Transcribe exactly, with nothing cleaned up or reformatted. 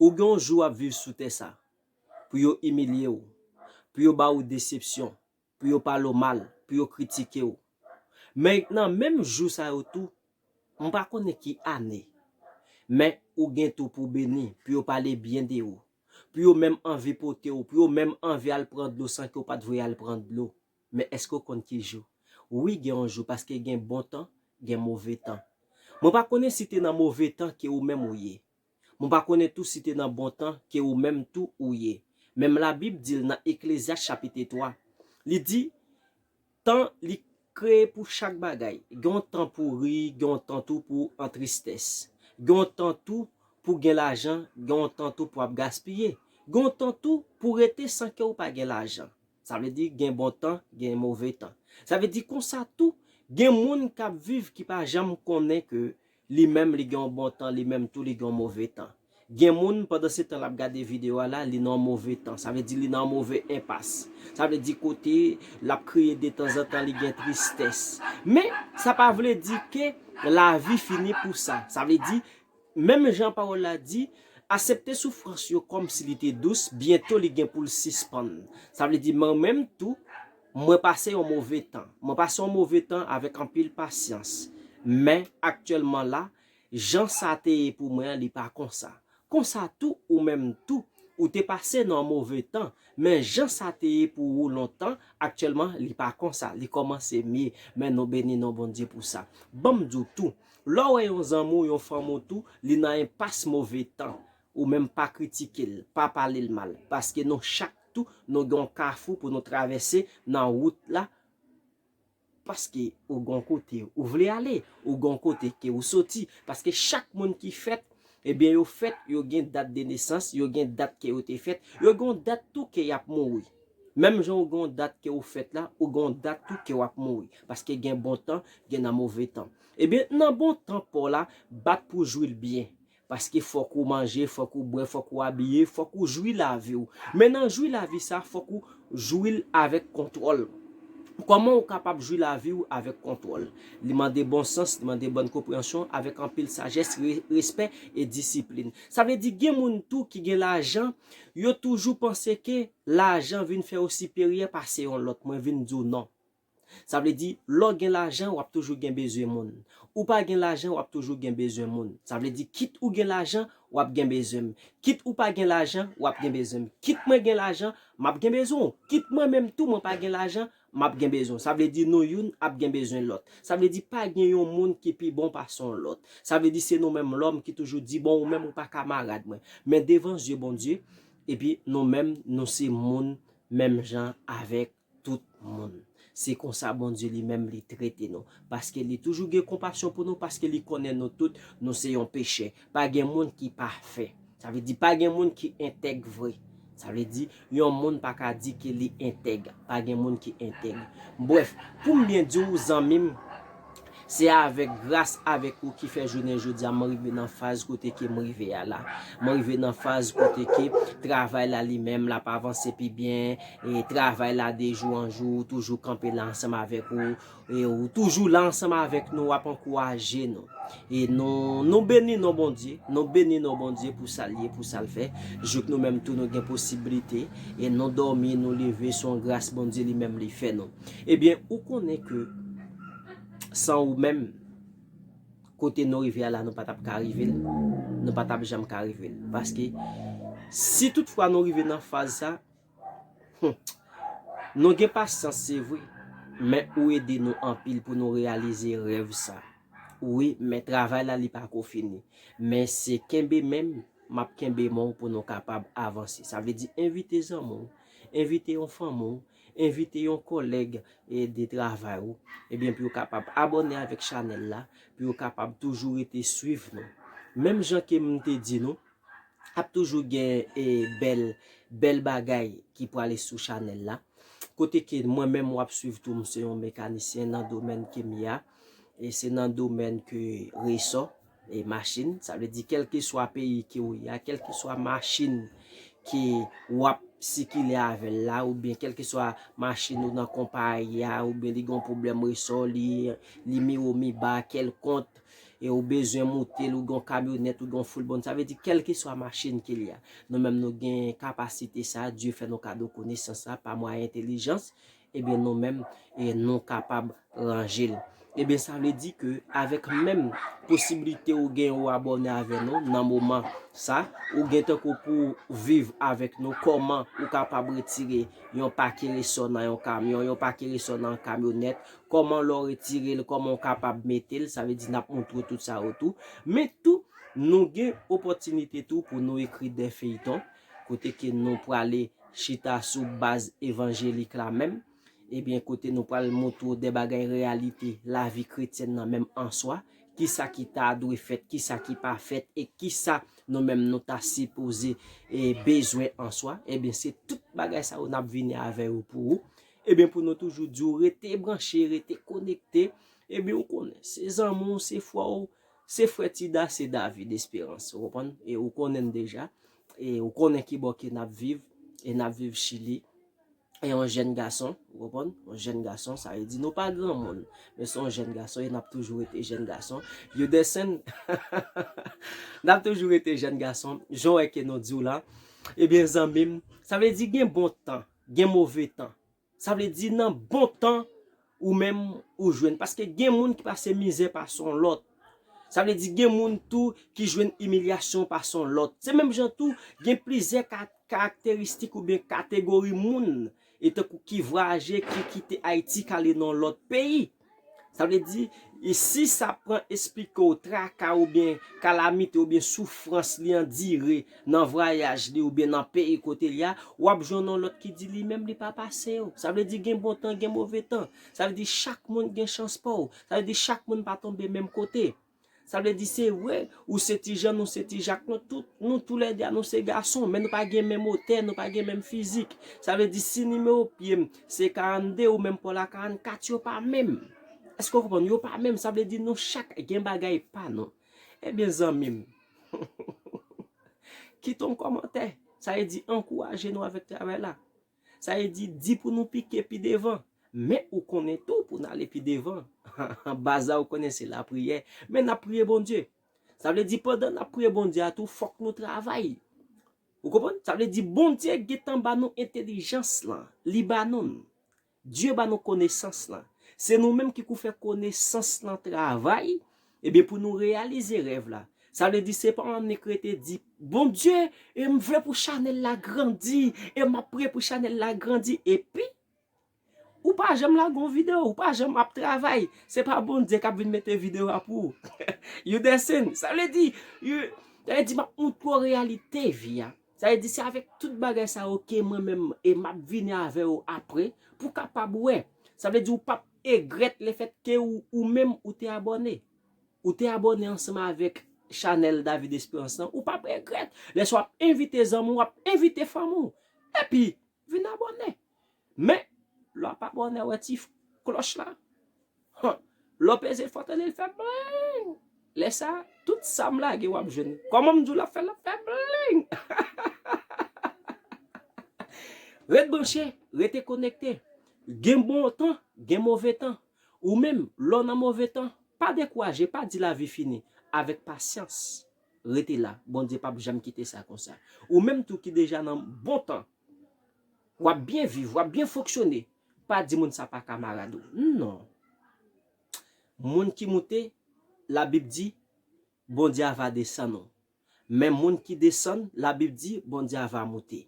Ou gen yon jou w ap viv sou tè sa, pou yo imilye w, pou yo ba ou desepsyon, pou yo pale w mal, pou yo kritike w. Men nan menm jou sa yo tou, m pa konnen ki ane, men ou gen tou pou beni, pou yo pale byen de ou, pou yo menm anvi pote w, pou yo menm anvi al pran dlo san ke w pa t vle al pran dlo. Men èske w konn ki jou? Wi, gen yon jou, paske gen bon tan, gen move tan. Mwen pa konnen si te nan move tan ke ou menm ou ye. Mwen pa konnen tou si te nan bon tan ke ou menm tou ou ye. Menm Labib di l nan Eklezyas chapit twa. Li di, tan li kreye pou chak bagay. Gen yon tan pou ri, gen yon tan tou pou an tristès. Gen yon tan tou pou gen lajan, gen yon tan tou pou ap gaspiye. Gen yon tan tou pou rete san ke ou pa gen lajan. Sa vle di gen bon tan, gen move tan. Sa vle di konsa tou, gen moun k ap viv ki pa janm konnen ke li menm li gen yon bon tan, li menm tou li gen yon move tan. Gen moun, pandan se tan l ap gade videyo a la, li nan yon move tan. Sa vle di li nan yon move enpas. Sa vle di kote l ap kriye detanzantan, li gen tristès. Men, sa pa vle di ke lavi fini pou sa. Sa vle di, menm jan pawòl la di, asepte soufrans yo kòmsi li te dous, byento li gen pou l sispann. Sa vle di, mwen menm tou, mwen pase yon move tan. Mwen pase yon move tan avèk anpil pasyans. Men, aktyèlman la, jan sa te ye pou mwen an, li pa konsa. Konsa tou, ou menm tou, ou te pase nan yon move tan, men jan sa te ye pou ou lontan, aktyèlman, li pa konsa. Li kòmanse mye, men nou beni non Bondye pou sa. Ban m di w tou, lè w wè yon zanmi w, yon fanmi w tou, li nan enpas move tan, ou menm pa kritike l, pa pale l mal, paske nou chak tou, nou gen yon kafou pou nou travèse nan wout la, paske ou gon kote ou vle ale, ou gon kote ke ou soti. Paske chak moun ki fèt, ebyen, yo fèt, yo gen dat de nesans, yo gen dat ke yo te fèt, yo gen dat tou ke y ap mouri. Menm jan ou gen dat ke ou fèt la, ou gen dat tou ke w ap mouri. Paske gen bon tan, gen nan move tan. Ebyen, nan bon tan pa w la, bat pou jwi l byen. Paske fòk ou manje, fòk ou bwè, fòk ou abiye, fòk ou jwi lavi w. Men nan jwi lavi sa, fòk ou jwi l avèk kontwòl. Kòman ou kapab jwi lavi w avèk kontwòl? Li mande bon sans, li mande bòn konpreyansyon, avèk anpil sajès, re-, respè e disiplin. Sa vle di gen moun tou ki gen lajan, yo toujou panse ke lajan vin fè yo siperyè pase yon lòt. Mwen vin di w non. Sa vle di, lè w gen lajan, w ap toujou gen bezwen moun. Ou pa gen lajan, w ap toujou gen bezwen moun. Sa vle di, kit ou gen lajan, w ap gen bezwen m. Kit ou pa gen lajan, w ap gen bezwen m. Kit mwen gen lajan, m ap gen bezwen w. Kit mwen menm tou, mwen pa gen lajan, m ap gen bezwen w. Sa vle di, nou youn ap gen bezwen lòt. Sa vle di, pa gen yon moun ki pi bon pase yon lòt. Sa vle di, se nou menm lòm ki toujou di, bon, ou menm ou pa kamarad mwen. Men devan zye Bondye, epi nou menm, nou se moun menm jan avèk tout moun. Se konsa Bondye li menm li trete nou. Paske li toujou gen konpasyon pou nou, paske li konnen nou tout, nou se yon pechè. Pa gen moun ki pafè. Sa vle di pa gen moun ki entèg vre. Sa vle di yon moun pa ka di ke li entèg. Pa gen moun ki entèg. Brèf, pou m byen di w, zanmi m, se avèk gras avèk ou ki fè jounen jodi a mwen rive nan faz kote ke mwen rive a la. Mwen rive nan faz kote ke travay la li menm l ap avanse pi byen, e travay la de jou an jou, toujou kanpe la ansanm avèk ou, e ou toujou la ansanm avèk nou, w ap ankouraje nou. E nou, nou beni non Bondye, nou beni non Bondye pou sa l ye, pou sa l fè. Jouk nou menm tou nou gen posiblite, e nou dòmi, nou leve, se yon gras Bondye li menm li fè nou. Ebyen, ou konnen ke san ou menm, kote nou rive a la, nou pa t ap ka rive l, nou pa t ap janm ka rive l. Paske si toutfwa nou rive nan faz sa, hmm, nou gen pasyans, se vre, men ou ede nou anpil pou nou reyalize rèv sa. Wi, men travay la, li pa ko fini. Men se kenbe men m, m ap kenbe men w pou nou kapab avanse. Sa vle di envite zanmi w, envite yon fanmi w, envite yon kòlèg, e, de travay ou, ebyen, pou yo kapab abòne avèk chanèl la, pou yo kapab toujou rete swiv nou. Menm jan ke m te di nou, ap toujou gen, e, bèl, bèl bagay ki prale sou chanèl la. Kote ke mwen menm w ap swiv tou, m se yon mekanisyen nan domèn ke m ye a. E se nan domèn ke resò, e machin, sa vle di kèlkeswa peyi ke w ye a, kèlkeswa machin ke w ap sikile avè l la, oubyen kèlkeswa machin ou nan konpayi a, oubyen li gen yon pwoblèm resò, li, li miwo miba kèlkonk, e ou bezwen moute l, ou gen yon kamyonèt, ou gen yon foulbòn, sa vle di kèlkeswa machin ke l ye a. Nou menm nou gen kapasite sa, Dye fè nou kado konesans sa pa mwayen entèlijans, ebyen nou menm e nou kapab ranje l. Ebyen sa vle di ke avèk menm posiblite ou gen ou abòne avè nou nan moman sa, ou gen tankou pou viv avèk nou kòman ou kapab retire yon pake resò nan yon kamyon, yon pake resò nan yon kamyonèt, kòman lè w retire l, kòman w kapab mete l, sa vle di n ap montre w tout sa yo tou. Men tou, nou gen opòtinite tou pou nou ekri de feyton, kote ke nou prale chita sou baz evanjelik la menm, ebyen kote nou pral montre w de bagay reyalite lavi kretyèn nan menm an swa, kisa ki ta dwe fèt, kisa ki pa fèt, e kisa nou menm nou ta sipoze e bezwen an swa, ebyen se tout bagay sa yo n ap vini avè yo pou ou. Ebyen pou nou toujou di w rete branche, rete konekte, ebyen ou konnen, se zanmi w, se frè w, se frè Tida, se David Esperance, ou konprann? E ou konnen n deja, e ou konnen ki bò ke n ap viv, e n ap viv Chili. E yon jèn gason, ou konprann? Yon jèn gason, sa vle di nou pa granmoun, men se yon jèn gason, e n ap toujou rete jèn gason. Yoderson, n ap toujou rete jèn gason, jan w wè ke nou di w la. Ebyen, zanmi m, sa vle di gen bon tan, gen move tan. Sa vle di nan bon tan, ou menm ou jwenn. Paske gen moun ki pase mizè pase yon lòt. Sa vle di gen moun tou ki jwenn imilyasyon pase yon lòt. Se menm jan tou, gen plizyè ka-, karakteristik oubyen kategori moun, e tankou ki vwayaje, ki kite Ayiti, k ale nan yon lòt peyi. Sa vle di, e si sa pran esplike w traka oubyen kalamite oubyen soufrans li andire nan vwayaj li oubyen nan peyi kote l ye a, w ap jwenn yon lòt ki di li menm li pa pase yo. Sa vle di gen bon tan, gen move tan. Sa vle di chak moun gen chans pa w. Sa vle di chak moun pa tonbe menm kote. Sa vle di se vre, ou se Ti Jan, nou se Ti Jak, nou tout, nou toulède a nou se gason, men nou pa gen menm otè, nou pa gen menm fizik. Sa vle di si nimewo pye m se karannde, ou menm pa w la karannkat, yo pa menm. Èske w konprann? Yo pa menm, sa vle di nou chak gen bagay pa nou. Ebyen zanmi m, kite yon kòmantè, sa vle di ankouraje nou avèk travay la. Sa vle di, di pou nou pike pi devan. Men ou konnen tou pou n ale pi devan. Baz la ou konnen se lapriyè. Men n ap priye Bondye. Sa vle di pandan n ap priye Bondye a tou, fòk nou travay. Ou konprann? Sa vle di Bondye gentan ba nou entèlijans lan. Li ba nou l. Dye ba nou konesans lan. Se nou menm ki kou fè konesans lan travay, ebyen pou nou reyalize rèv la. Sa vle di se pa annik rete di, Bondye, e m vle pou chanèl la grandi, e m ap priye pou chanèl la grandi, epi ou pa janm lage yon videyo, ou pa janm ap travay. Se pa Bondye k ap vin mete videyo a pou ou. Yoderson, sa vle di, yo, sa vle di m ap montre w reyalite vi a. Sa vle di se avèk tout bagay sa yo ke mwen menm e m ap vini avè yo apre pou kapab wè. Sa vle di ou p ap egrèt lefètke ou, ou menm ou te abòne. Ou te abòne ansanm avèk chanèl David Esperance lan, ou p ap egrèt. Lè sa w ap envite zanmi w, w ap envite fanmi w. Epi, vin abòne. Men, lè w ap abòne, wè ti klòch la. Lè w peze l fò, tande l fè bling. Lè sa, tout sa m lage w ap jwenn. Kòman m di w l ap fè, l ap fè bling. Ret branche, rete konekte. Gen bon tan, gen move tan. Ou menm, lè w nan move tan, pa dekouraje, pa di lavi fini. Avèk pasyans, rete la. Bondye p ap janm kite sa konsa. Ou menm tou ki deja nan bon tan, w ap byen viv, w ap byen fonksyone, pa di moun sa pa kamarad ou. Non. Moun ki moute, Labib di, Bondye a va desann ou. Men moun ki desann, Labib di, Bondye a va moute.